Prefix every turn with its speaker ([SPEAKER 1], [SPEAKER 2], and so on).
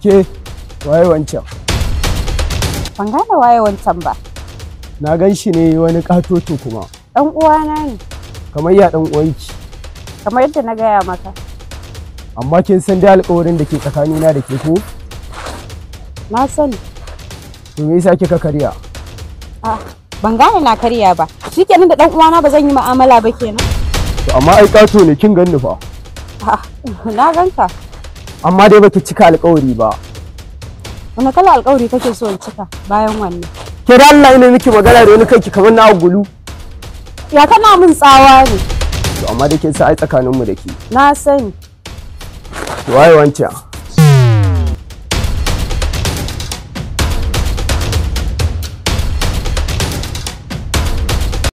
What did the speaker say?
[SPEAKER 1] Ke, waye wancan?
[SPEAKER 2] Ban gane waye wancan ba.
[SPEAKER 1] Na gan shi ne wani katoto kuma.
[SPEAKER 2] Dan uwana ne.
[SPEAKER 1] Kamar ya dan uwanki?
[SPEAKER 2] Kamar yadda na gaya maka.
[SPEAKER 1] Amma kin san dai alƙawarin da ke tsakanina da ke ko?
[SPEAKER 2] Na sani.
[SPEAKER 1] To me yasa kika karya?
[SPEAKER 2] Ah, ban gane na karya ba. Shikenan da dan uwana ba zan yi mu'amala ba kenan.
[SPEAKER 1] To amma ai kato ne, kin ganni fa.
[SPEAKER 2] Ah, na ganka.
[SPEAKER 1] Amma dai baki cika alƙawari ba.
[SPEAKER 2] Wani kala alƙawari kake so in cika bayan wannan?
[SPEAKER 1] Ke da Allah ina miki magana da wani kanki kamar na gulu.
[SPEAKER 2] Ya kana min tsawa ne?
[SPEAKER 1] To amma dai kin san ai tsakaninmu da ke.
[SPEAKER 2] Na sani.
[SPEAKER 1] To waye wancan?